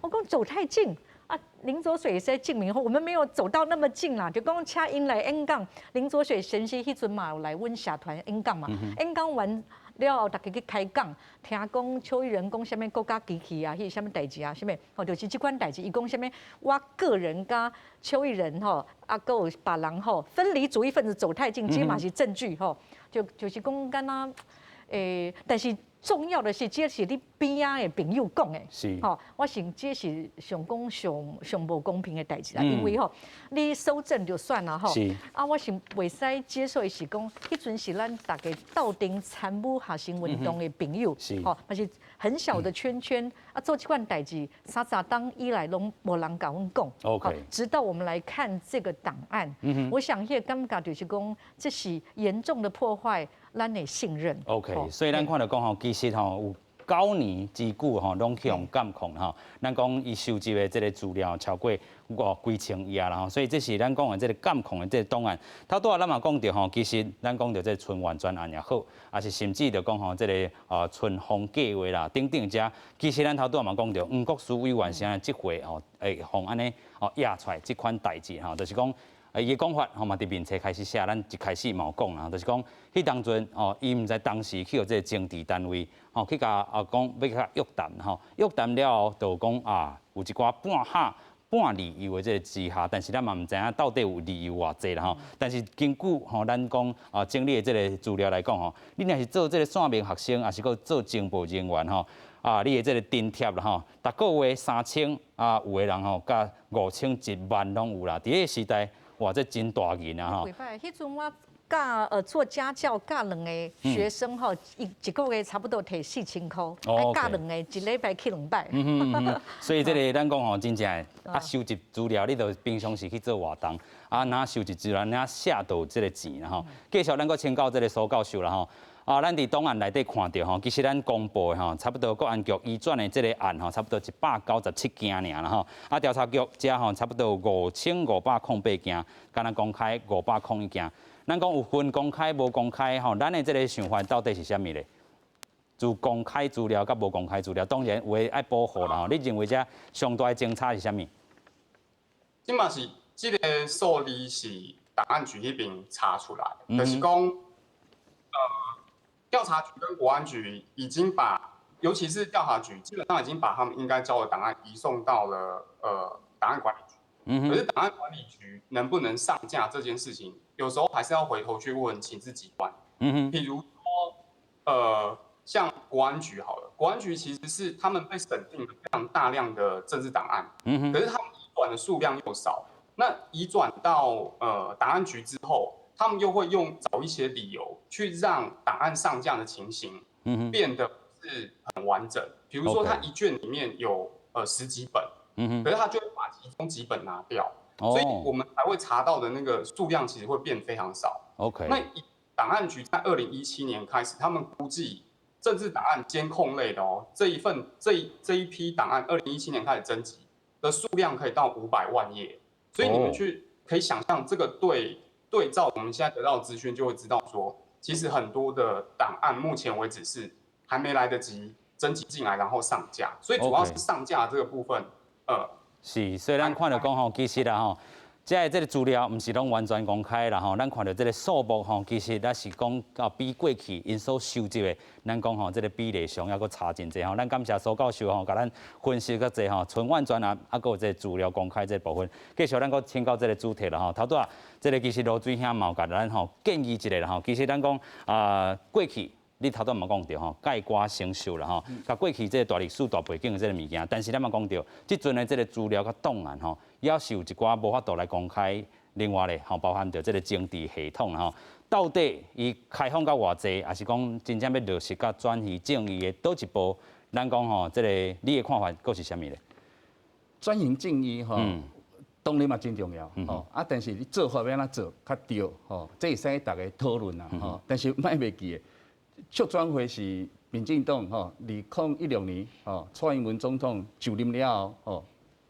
我講走太近。啊，啊，林濁水會使證明吼，我們沒有走到那麼近啦，就講請𪜶來演講，林濁水先生彼陣嘛有來阮社團演講嘛，演講完了後，逐家去開講，聽講邱義仁講啥物國家機器啊，彼啥物代誌啊，啥物吼，就是這款代誌。伊講啥物，我個人佮邱義仁吼，啊，閣有別人吼，分離主義分子走太近，這嘛是證據吼，就是講敢若但是重要的是，這是你邊仔的朋友講的，吼，我想這是上講上上無公平的代誌啦，因為吼，你搜證就算啦吼，啊，我是袂使接受的是講，彼陣是咱逐家鬥陣參與學生運動的朋友，吼，嘛是很小的圈圈，啊，做這款代誌，30冬以來攏無人共阮講直到我們來看這個檔案，我想彼個感覺就是講，這是嚴重的破壞咱的信任。 OK，所以咱看著講吼，其實吼有9年之久吼，攏去予監控吼。咱講伊收集的這個資料超過五幾千頁啦吼，所以這是咱講的這個監控的這個檔案。頭拄仔咱嘛講著吼，其實咱講著這個春苑專案也好，抑是甚至就講吼這個春風計劃啦等等遮，其實咱頭拄仔嘛講著，黃國書委員是按呢這回吼會予按呢哦掖出來這款代誌吼，就是講。伊的講法吼嘛，佇面冊開始寫，咱一開始嘛有講啦，就是講彼當陣吼，伊毋知當時去予這個情治單位吼去共啊講欲共約談吼，約談了後就講啊有一寡半嚇半理由的這個之下，但是咱嘛毋知影到底有理由偌濟啦吼。但是根據吼咱講啊整理的這個資料來講吼，你若是做這個線民學生，抑是閣做情報人員吼，啊，你的這個津貼啦吼，逐個月3000啊，有的人吼佮5000、1萬攏有啦。佇彼個時代，哇，這真大銀啊吼！袂歹，彼陣我教做家教教兩個學生吼，一個月差不多提4000箍，愛教兩個，一禮拜去兩擺。所以這個咱講吼，真正啊，收集資料，你著平常時去做活動，啊，若收集資料，若寫著這個錢啦吼。繼續咱閣請教這個蘇教授啦吼。啊，咱佇檔案內底看著吼，其實咱公布的吼，差不多國安局移轉的這個案吼，差不多197件爾啦吼。啊，調查局遮吼，差不多5508件，敢若公開501件。咱講有分公開無公開吼，咱的這個想法到底是啥物咧？自公開資料佮無公開資料，當然有的愛保護啦吼。你認為這上大的爭差是啥物？這嘛是這個數字是檔案局彼邊查出來，就是講，調查局跟國安局已經把，尤其是調查局，基本上已經把他們應該交的檔案移送到了檔案管理局。可是檔案管理局能不能上架這件事情，有時候還是要回頭去問情治機關。譬如說，像國安局好了，國安局其實是他們被審定了非常大量的政治檔案。可是他們移轉的數量又少，那移轉到檔案局之後，他們又會用找一些理由去讓檔案上架的情形變得不是很完整。比如說，他一卷裡面有十幾本，可是他就會把其中幾本拿掉，所以我們才會查到的那個數量其實會變非常少。 那檔案局在2017年開始，他們估計政治檔案監控類的哦，這一份這一這一批檔案，2017年開始徵集的數量可以到500萬頁，所以你們去可以想象這個對照我們現在得到的資訊，就會知道說，其實很多的檔案目前為止是還沒來得及徵集進來，然後上架，所以主要是上架這個部分，是，所以咱看著講吼，其實啦吼，這个這個資料毋是攏完全公開啦吼，咱看著這個數目吼，其實咱是講啊比過去𪜶所收集的，咱講吼這個比例上猶閣差真濟吼。咱感謝蘇教授吼，共咱分析較濟吼，春苑專案啊，閣有這個資料公開這個部分。繼續咱閣請教這個主題啦吼。頭拄仔這個其實盧水兄嘛有共咱吼建議一下啦吼。其實咱講啊過去。你頭拄嘛講著吼，蓋棺成獸啦吼，共過去這個大歷史大背景的這個物件，但是咱嘛講著，這陣的這個資料佮檔案吼，猶是有一寡無法度來公開。另外咧，吼包含著這個情治系統吼，到底伊開放到偌濟，抑是講真正欲落實佮轉型正義的佗一步？咱講吼，這個你的看法閣是啥物咧？轉型正義吼，當然嘛真重要吼，啊，但是你做法欲按怎做較對吼，這會使逐家討論啦吼，但是莫袂記得，促轉會是民進黨吼，2016年吼，蔡英文總統就任了後吼，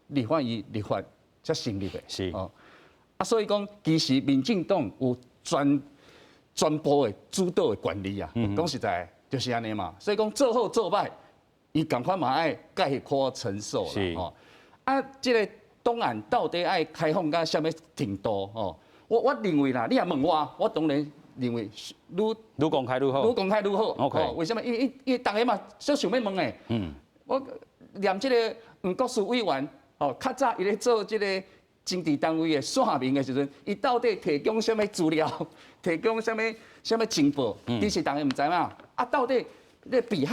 立法院立法才成立的，吼，啊，所以講其實民進黨有全部的主導的權利啊，講實在就是按呢嘛，所以講做好做䆀，伊仝款嘛愛概括承受啦，吼，啊，這個檔案到底愛開放到啥物程度？吼，我認為啦，你若問我，我當然認為愈愈公開愈好，愈公開愈好。 OK，為什麼？因為大家嘛，足想欲問的。我連這個黃國書委員，吼，較早伊咧做這個政治單位的線民的時陣，伊到底提供啥物資料，提供啥物情報？其實大家毋知嘛。啊，到底咧被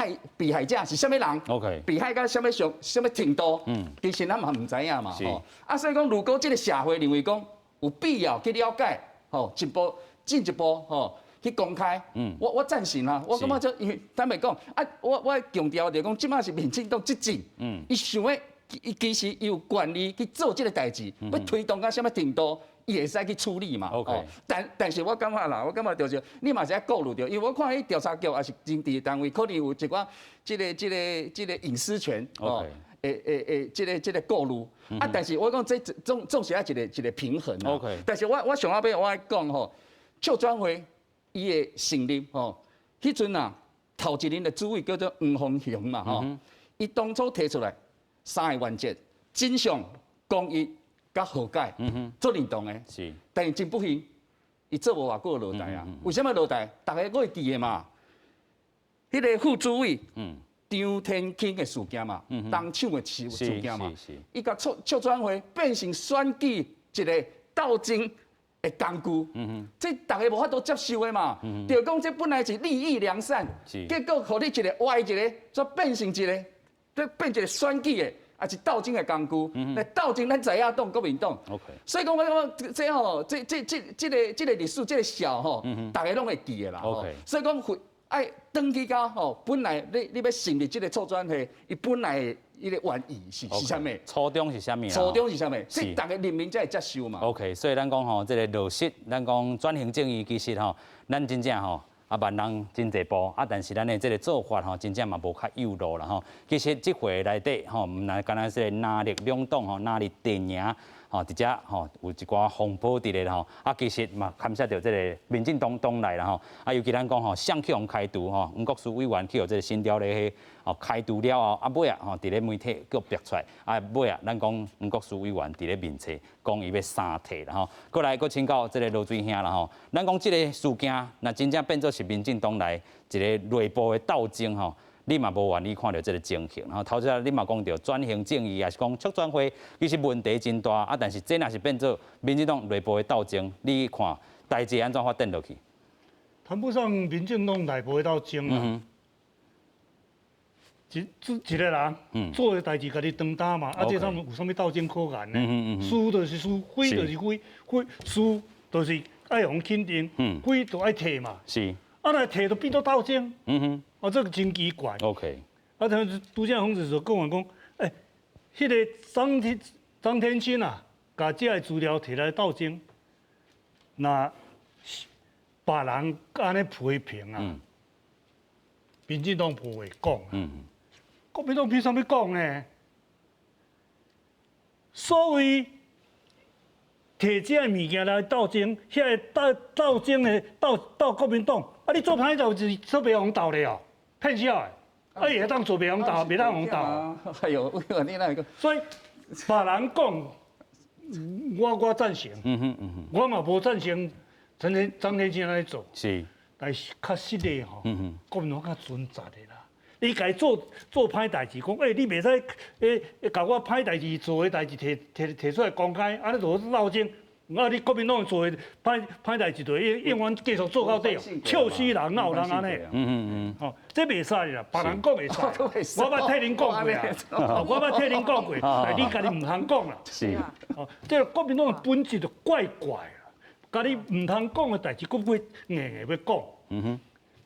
害者是啥物人？OK，被害到啥物上啥物程度？其實咱嘛毋知影嘛。吼，啊，所以講，如果這個社會認為講有必要去了解，吼，一步進一步，吼，去公開，我贊成啦。我感覺這因為坦白講，啊，我強調就講，這擺是民進黨執政，伊想欲，伊其實有權利去做這個代誌，欲推動到啥物程度，伊會使去處理嘛。 但是我感覺啦，我感覺就是你嘛是愛顧慮著，因為我看彼調查局抑是政治單位，可能有一寡這個隱私權，哦，會這個顧慮。啊，但是我講這總是愛一個平衡。 但是我上後尾我愛講吼，促轉會伊的成立吼，彼陣啊，頭一任的主委叫做黃峰雄嘛吼，伊當初提出來三個原則：真相、公益、佮和解，足認同的。但是真不幸，伊做無偌久落台啊。為啥物落台？大家閣會記得嘛？彼個副主委，張天慶的事件嘛，東廠的事件嘛，伊共促轉會變成選舉一個鬥爭的工具，這大家無法度接受的嘛。就講這本來是立意良善，結果予你一個歪一個，煞變成一個，這變一個選舉的，抑是鬥爭的工具。來鬥爭，咱在野黨、國民黨。 所以講我講這吼，這個歷史，這個笑吼，大家攏會記的啦。 所以講會愛轉去到吼，本來你欲成立這個促轉會，伊本來伊個原意是啥物？初衷是啥物？初衷是啥物？所以大家人民才會接受嘛。 OK，所以咱講吼，這個落實，咱講轉型正義，其實吼，咱真正吼，啊萬人真濟步，啊，但是咱的這個做法吼，真正嘛無較幼路啦吼。其實這回內底吼，毋但干焦是藍綠兩黨吼，藍綠陣營吼，佇遮吼有一寡風波佇咧吼，啊，其實嘛牽涉著這個民進黨黨內啦吼，啊，尤其咱講吼，誰去予開除吼，黃國書委員去予這個新潮流吼開除了後，啊尾啊吼，佇咧媒體閣爆出來，啊尾啊，咱講黃國書委員佇咧面冊講伊欲三退啦吼，過來閣請教這個羅水兄啦吼，咱講這個事件，若真正變做是民進黨內一個內部的鬥爭吼，你嘛無願意看著這個情形，吼，頭先你嘛講著轉型正義，抑是講促轉會，其實問題真大啊。但是這若是變做民進黨內部的鬥爭，你看代誌按怎發展落去？談不上民進黨內部的鬥爭啊，一個人做的代誌，家己擔當嘛，啊，這啥物有啥物鬥爭可言呢？是就是是，非就是非，非是就是愛予肯定，非就愛退嘛。啊，若退就變做鬥爭。啊，這個真奇怪。 啊，他拄才洪子就講完講，欸，彼個張天嶔啊，共這个資料提來鬥爭，若別人按呢批評啊，民進黨無話講。國民黨憑啥物講呢？所謂提這个物件來鬥爭，遐个鬥爭的鬥國民黨，啊，你做歹代誌，做袂予鬥咧哦。騙笑的，啊，伊會當做袂予鬥，袂當予鬥。哎喲，你哪個？所以別人講，我贊成。我嘛無贊成張天嶔按呢做。但是確實的吼，國民黨較準實的啦。你共伊做歹代誌，講欸，你袂使欸，共我歹代誌做的代誌提出來公開，按呢就鬥爭。啊！你國民黨做的歹代誌，就永遠繼續做到底哦，笑死人，哪有人按呢？吼，這袂使啦，別人講會使，我捌替恁講過啊，我捌替恁講過，但你家己毋通講啦。哦，這個國民黨的本質就怪怪啦，家己毋通講的代誌，閣欲硬硬欲講。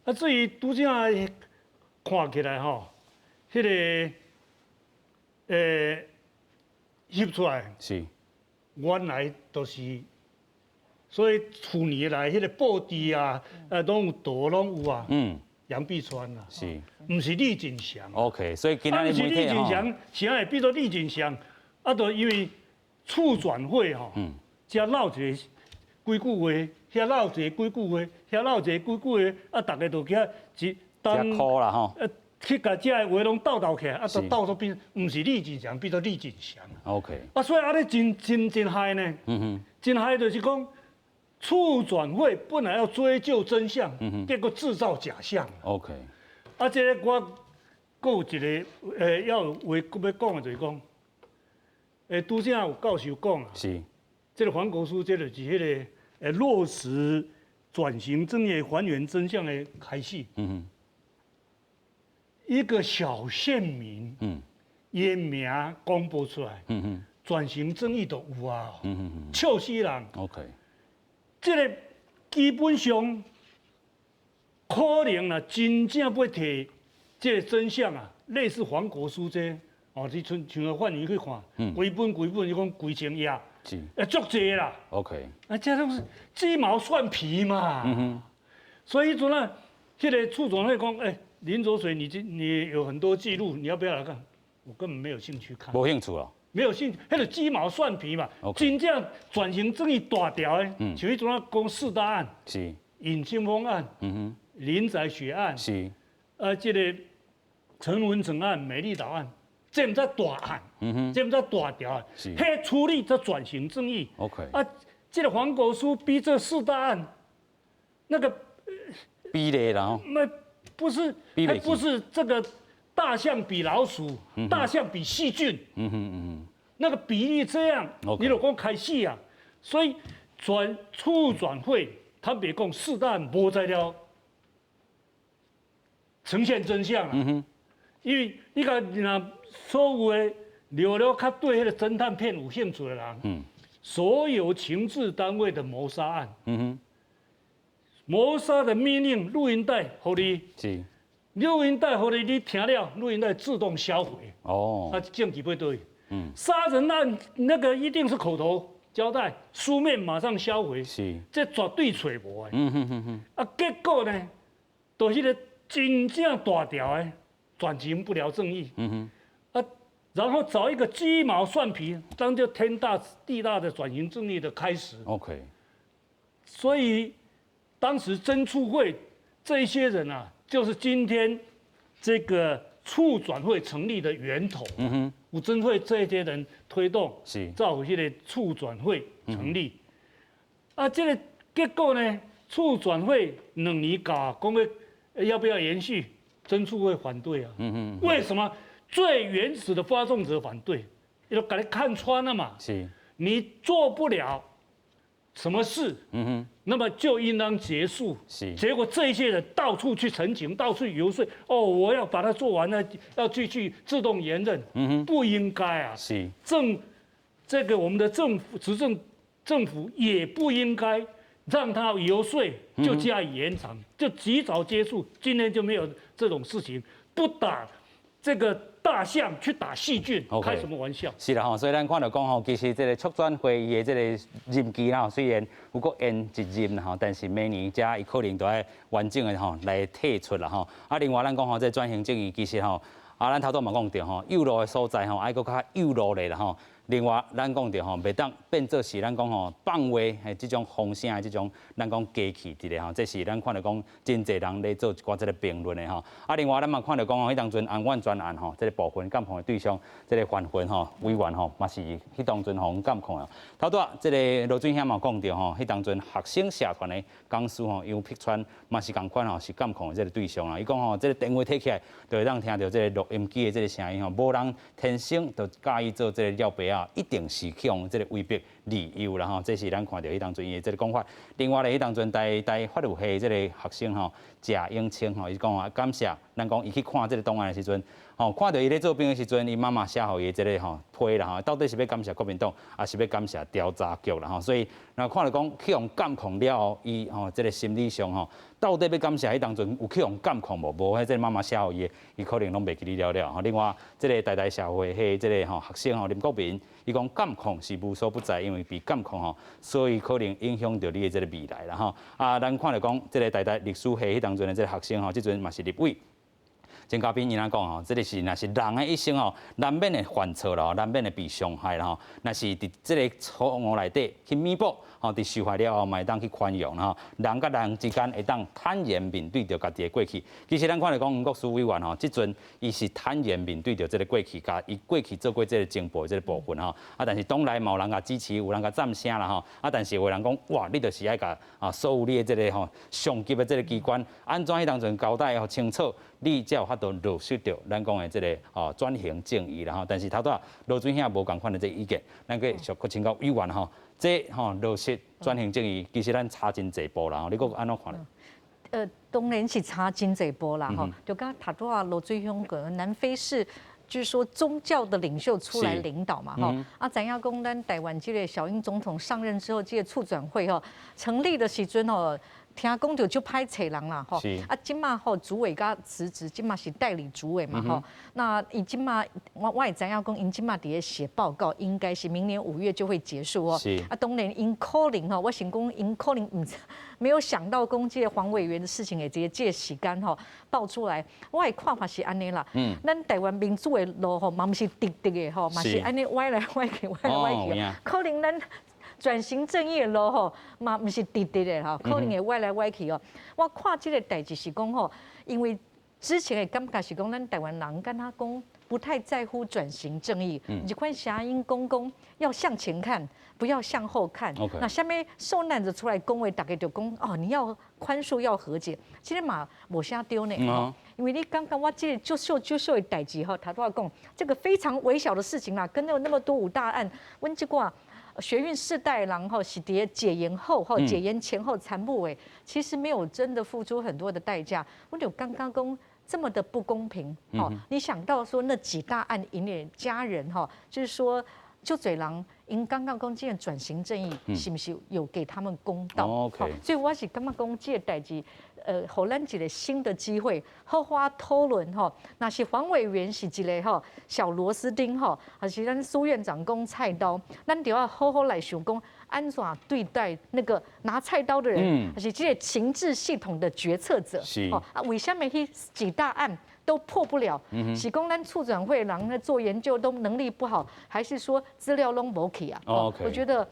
啊，至於拄才看起來吼，彼個翕出來。原來就是，所以去年來彼個報紙啊，攏有圖攏有啊。楊碧川啊。毋是李錦祥。 OK，所以今仔日毋是李錦祥，啥會變做李錦祥？啊，就因為促轉會吼，遮落一個幾句話，遐落一個幾句話，遐落一個幾句話，啊，逐家就去遐一當。啦吼。去共遮的話攏鬥鬥起來，啊，都鬥做變，毋是李進祥，變做李進祥。 啊，所以按呢真真真害呢。真害就是講，促轉會本來要追究真相，結果製造假象。 啊，這个我閣有一个要話閣欲講的就是講，拄才有教授講啊，這个黃國書，這就是彼个落實轉型正義還原真相的開始。一個小縣民，伊名公布出來，轉型正義都有啊，笑死人。 這个基本上可能啊，真正欲提這个真相啊，類似黃國書這，哦，你像像個法院去看，規本規本，伊講規千頁，足濟啦。 啊，這攏是雞毛蒜皮嘛。所以彼陣啊，彼个促轉會講，欸，林濁水，你有很多記錄，你要不要來看？我根本沒有興趣看。無興趣哦。沒有興趣，彼個雞毛蒜皮嘛。真正轉型正義大條的，像彼陣啊講四大案，尹清楓案，林宅血案，這个陳文成案、美麗島案，這毋才大案，這毋才大條的，彼處理才轉型正義。 啊，這个黃國書比這四大案，那個比例啦。那不是，還不是這個大象比老鼠，大象比細菌，那個比例這樣，你就講開始啊，所以轉促轉會，坦白講四大案無在了呈現真相啊，因為你看若所有的聊了較對彼个偵探片有興趣的人，所有情治單位的謀殺案，謀殺的命令錄音帶予你，錄音帶予你，你聽了，錄音帶自動銷毀。哦，啊，證據佇佗？殺人案那個一定是口頭交代，書面馬上銷毀。這絕對揣無的。啊，結果呢，就彼个真正大條的轉型不了正義。啊，然後找一個雞毛蒜皮，當做天大地大的轉型正義的開始。 所以。當時偵促會這些人啊，就是今天這個促轉會成立的源頭。有偵會這些人推動，造這個促轉會成立。啊，這个結果呢，促轉會2年搞，講要不要延續？偵促會反對啊。為什麼？最原始的發動者反對，伊都共你看穿了嘛。你做不了什麼事？那麼就應當結束。結果這些人到處去陳情，到處遊說。哦，我要把它做完了，要繼續自動延任。不應該啊。這個我們的政府執政政府也不應該讓他遊說就加以延長，就及早結束。今天就沒有這種事情，不打這個大象去打細菌，開什麼玩笑？是啦吼，所以咱看著講吼，其實這个促轉會伊的這个任期啦，雖然有閣延一任啦吼，但是明年才伊可能都愛完整的吼來退出啦吼。啊，另外咱講吼，這轉型正義其實吼，啊，咱頭拄嘛講著吼，幼路的所在吼，愛閣較幼路咧啦吼。另外，咱講著吼，袂當變做是咱講吼放話，的這種風聲的這種，咱講機器佇咧吼，這是咱看著講真濟人咧做一寡這个評論的吼。啊，另外咱嘛看著講吼，彼當陣安苑專案吼，這个部分監控的對象，這个范雲吼委員吼，嘛是彼當陣予監控啊。頭拄仔這个羅俊兄嘛講著吼，彼當陣學生社團的講師吼楊碧川嘛是仝款吼，是監控的這个對象啦。伊講吼，這个電話提起來，就會當聽著這个錄音機的這个聲音吼，無人天生就佮意做這个了白仔，一定是去予這个威逼利誘啦吼，這是咱看著彼當陣伊的這个講法。另外咧，彼當陣台大法律系這个學生吼謝永清吼，伊講啊感謝咱講伊去看這个檔案的時陣，吼看著伊咧做兵的時陣，伊媽媽寫予伊的這个吼批啦吼，到底是欲感謝國民黨，抑是欲感謝調查局啦吼？所以若看著講去予監控了後，伊吼這个心理上吼，到底欲感謝彼當陣有去予監控無？無，彼這个媽媽寫予伊的，伊可能攏袂記得了了吼。另外，這个台大社會系這个吼學生吼林國民，伊講監控是無所不在，因為被監控吼，所以可能影響著你的這个未來啦吼。啊，咱看著講這个台大歷史系彼當陣的這个學生吼，這陣嘛是立委。前嘉賓伊若講吼，這个是若是人的一生吼，難免會犯錯啦，難免會被傷害啦吼。若是佇這個錯誤內底去彌補，吼，佇受害了後嘛會當去寬容吼。人佮人之間會當坦然面對著家己的過去。其實咱看來講，黃國書委員吼，這陣伊是坦然面對著這个過去，共伊過去做過這个情報的這个部分吼。啊，但是黨內嘛有人共支持，有人共贊聲啦吼。啊，但是有人講，哇，你就是愛共啊所有你的這个吼上級的這个機關，按怎彼當陣交代予清楚，你才有法度落實著咱講的這个吼轉型正義啦吼。但是頭拄仔羅水兄無仝款的這个意見，咱繼續閣請教委員吼，這吼落實轉型正義，其實咱差真濟步啦吼，你閣按怎看咧？當然是差真濟步啦吼，就佮頭拄仔羅水兄講，南非是就是說宗教的領袖出來領導嘛，吼，啊，知影講咱台灣這个小英總統上任之後，這个促轉會吼成立的時陣吼，聽講就足歹揣人啦，吼，啊，這馬吼主委佮辭職，這馬是代理主委嘛，吼，那伊這馬我會知影講，𪜶這馬佇咧寫報告，應該是明年5月就會結束哦。啊，當然𪜶可能吼，我想講𪜶可能毋沒有想到講這个黃委員的事情會這个這時間吼爆出來，我的看法是按呢啦。咱台灣民主的路吼，嘛毋是直直的吼，嘛是按呢歪來歪去，歪來歪去。可能咱轉型正義的路吼，嘛毋是直直的吼，可能會歪來歪去哦。我看這个代誌是講吼，因為之前的感覺是講，咱台灣人敢若講不太在乎轉型正義，這款聲音講講要向前看，不要向後看。那啥物受難者出來講話，大家就講哦，你要寬恕，要和解。這个嘛無啥對呢。因為你剛剛我這个足小足小的代誌吼，頭拄仔講這个非常微小的事情啦，跟那那麼多五大案，阮這寡學運世代人吼是佇解嚴後吼解嚴前後殘部委，其實沒有真的付出很多的代價。我就剛剛講這麼的不公平，哦，你想到說那幾大案𪜶的家人哈，就是說足濟人𪜶剛剛講這个轉型正義是毋是有給他們公道？所以我是感覺講這个代誌，予咱一个新的機會，好好討論吼。若是黃委員是一个吼小螺絲釘吼，還是咱蘇院長講菜刀，咱就要好好來想講按怎對待那個拿菜刀的人，還是這个情治系統的決策者。啊，為啥物彼幾大案都破不了？是講咱促轉會人咧做研究都能力不好，還是說資料攏無去啊？我覺得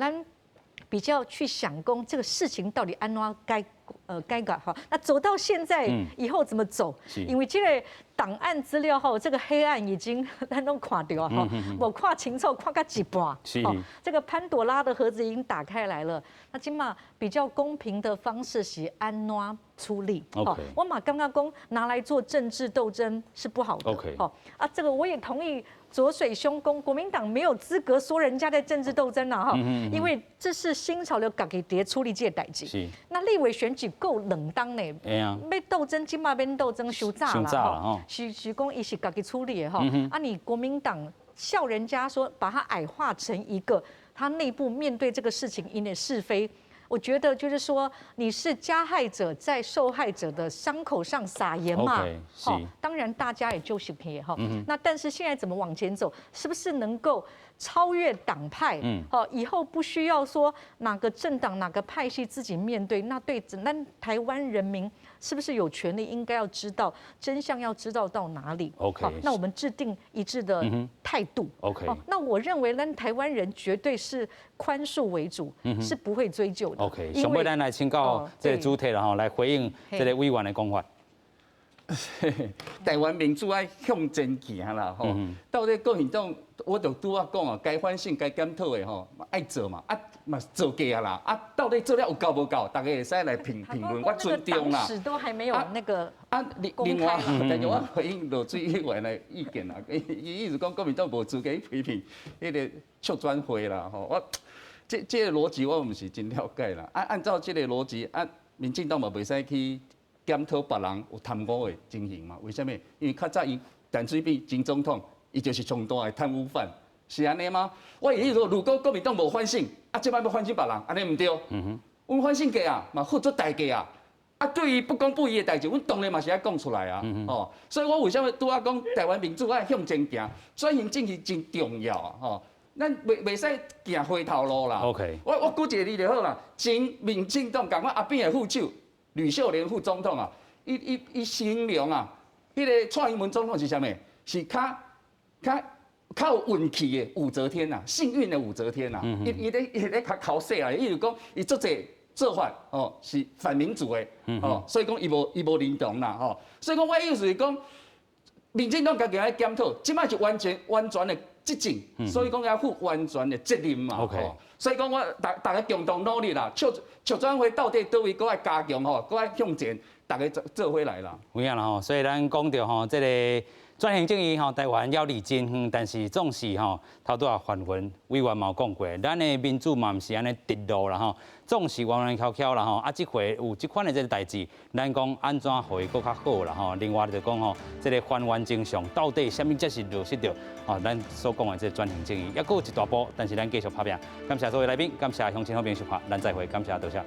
咱比較去想講這個事情到底按怎解決哈，那走到現在以後怎麼走？因為這个檔案資料吼，這個黑暗已經咱攏看著啊，吼，無看清楚，看到一半。這個潘朵拉的盒子已經打開來了。那這馬比較公平的方式是按怎處理？我嘛感覺講拿來做政治鬥爭是不好的。 好啊，這個我也同意。濁水兄講，國民黨沒有資格說人家在政治鬥爭了哈，因為這是新潮流家己佇處理這個代誌。那立委選舉夠兩冬呢，要鬥爭這馬免鬥爭，傷早啦吼。是講伊是家己處理的吼。啊，你國民黨笑人家說把他矮化成一個，他內部面對這個事情𪜶的是非。我覺得就是說，你是加害者在受害者的傷口上撒鹽嘛？好，當然大家也就是撇哈。那但是現在怎麼往前走？是不是能夠超越黨派？好，以後不需要說哪個政黨、哪個派系自己面對。那對咱台灣人民是不是有權利應該要知道真相？要知道到哪裡那我們制定一致的態度。 那我認為咱台灣人絕對是寬恕為主，是不會追究的。 OK，上尾咱來請教這个主題啦吼，來回應這个委員的講法。台灣民主愛向前行啦吼，到底國民黨，我就拄仔講啊，該反省、該檢討的吼，愛做嘛，啊嘛做過啊啦，啊到底做了有夠無夠，大家會使來評評論，我尊重啦。史都還沒有那個啊，另外，但是我回應羅水委員的意見啦，伊意思講國民黨無資格批評彼个促轉會啦吼，我這个邏輯我毋是真了解啦。按照這个邏輯，啊，民進黨嘛袂使去檢討別人有貪污的情形嘛？為啥物？因為較早伊陳水扁前總統，伊就是上大的貪污犯，是按呢嗎？我意思說，如果國民黨無反省，啊，這擺欲反省別人，按呢毋對。阮反省過啊，嘛付出代價啊。啊，對於不公不義的代誌，阮當然嘛是愛講出來啊。哦，所以我為啥物拄仔講台灣民主愛向前行，轉型正義真重要啊！吼，咱袂使行回頭路啦。 我舉一個例就好啦，前民進黨共阮阿扁的副手呂秀蓮副總統啊，伊形容啊，彼个蔡英文總統是啥物？是較較較有運氣的武則天呐，幸運的武則天呐。伊伊咧伊咧較剾洗啊，伊就講伊足濟做法哦是反民主的哦，所以講伊無伊無認同啦吼。所以講我意思是講，民進黨家己愛檢討，這擺是完全完全的執政，所以講要負完全的責任嘛。所以講我逐逐家共同努力啦，促促轉會到底佗位閣愛加強吼，閣愛向前，逐家做做伙來啦。有影啦吼，所以咱講著吼，這个轉型正義吼，台灣猶離真遠，但是總是吼，頭拄仔范雲委員嘛有講過，咱的民主嘛毋是按呢直路啦吼，總是彎彎蹺蹺啦吼。啊，這回有這款的這个代誌，咱講按怎予伊閣較好啦吼。另外就講吼，這个還原真相到底啥物才是落實著吼，咱所講的這个轉型正義，猶閣有一大步，但是咱繼續拍拚。感謝所有來賓，感謝鄉親好朋友收看，咱再會，感謝多謝。